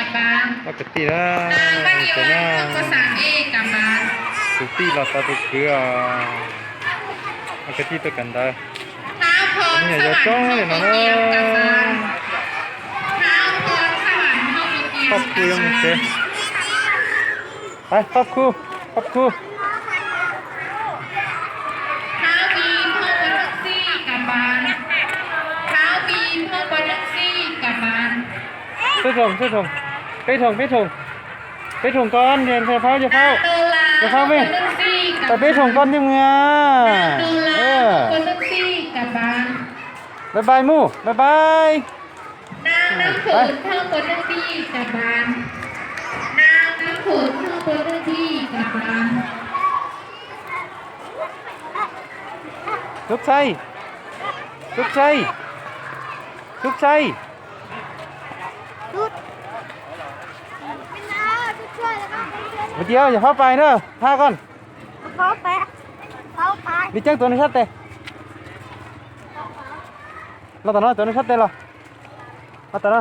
Ob kwv tij na, ces na, tus tij los tau tus kwv os. Ob kwv tij tuaj kawm ntawv. Me nyuam yaus coob li no na. Phob khu zoo tsev. Phob khu, phob khu. Xwb Thoom, Xwb Thoom. Peb Thoom, peb Thoom. Peb Thoom con, Yawg Phauj, Yawg Phauj. Yawg Phauj me. Peb Thoom con thiab mws. Bye bye mus, bye bye. Sub Txaij, Sub Txaij, Sub Txaij. Mus cia Yawg Phauj pais na, tha koj. Li Ceeb tuav nws sab tes. Los tom no, tuav nws sab tes los. Los tom no.